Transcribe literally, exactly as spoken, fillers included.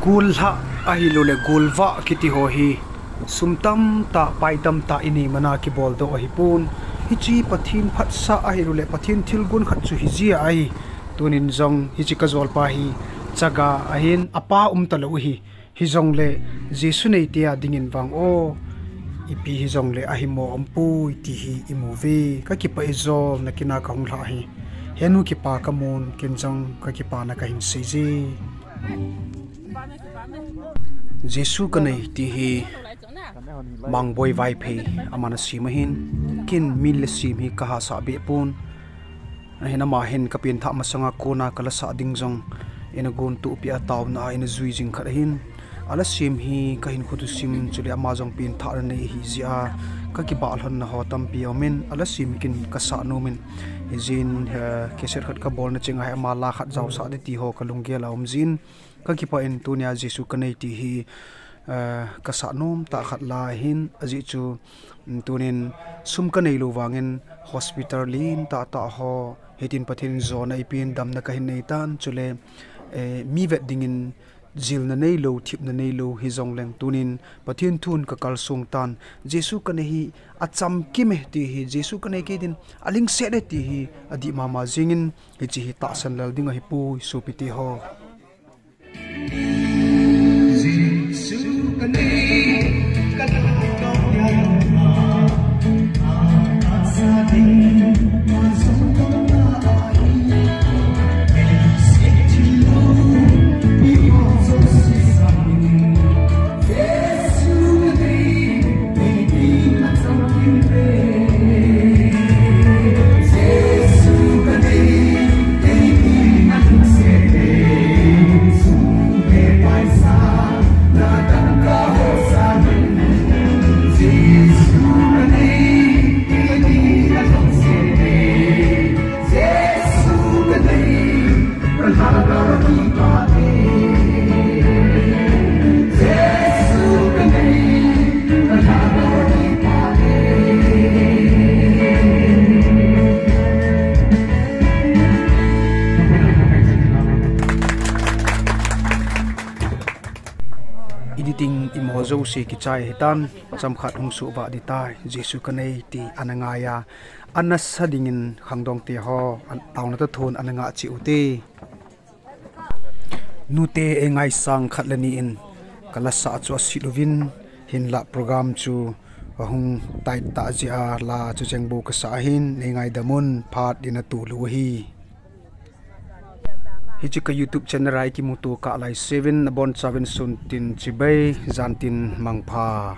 Gul lha ahilouleh gul vah kiti ho hi sum tamtah, pai tamtah inei mana kibol doh ahipon. Hiche Pathen phatsah ahilouleh Pathen thilgon khat chu hijia ahi. Tunin jong hiche kajolpa hi chaga ahin, apa umtalou ahi. Hijongle Jesu neite a dingin vang o, ipi hijongle ahimo umpoi ti hi imu uve. Kakipah e, jolna kin a kahung lhah hi. Henu kipa kamun, ken jong kakipana kahin seije. Jesu kanei ti hi Mangboi Vaiphei aman asem ahin, ken min le sem hi kahasah behpon. Ahin ama hin kapengthah masanga kona kalasah ding jong eina gontohpi a, taona a eina jui jing khat ahin. Ala sem hi kahinkho thusim chule ama jong pengthahna nei ahijeh a kakibah lhonna ho tampi aumin, ala sem kin kasah nomin. Hijeh in, eh, cassette khat kabolna chenga hi ama la khat jaosah ding ti ho kalunggel a um jeh in, kakipah in tunia Jesu kanei ti hi, eh, kasah nomtah khat la ahin, ajeh chu, mm, tunin sum kaneilou vangin hospital lentah tah ho, hitin Pathen in jona eipen, damna kahin neitan, chule, eh, mi vet dingin jilna neilou, thepna neilou hijongleng tunin Pathen thun kakalsong tan. Jesu kanei hi achamkim e ti hi, Jesu kanei kei din alungset e ti hi adih mama jengin, hiche hi tahsan lel ding ahipoi sopite ho. Editing imo jouse kichai hitan, chomkhat hung suhvah ding tai, Jesu kanei ti ana ngai a, ana sa dingin khangdong te ho, an, taona toh thon ana ngah cheh ute. Nute, eingaisang khat le ni in kalasah chu asit uvin, hinlah program chu ahung tight tah jeh a la chu chengbou kasah ahin, neingaidam un, phat in atoh lou ahi. Hiche ka YouTube channel a ikimuto kah lai seuvin, nabonchauvin sun tin chibai, jan tin mangpha.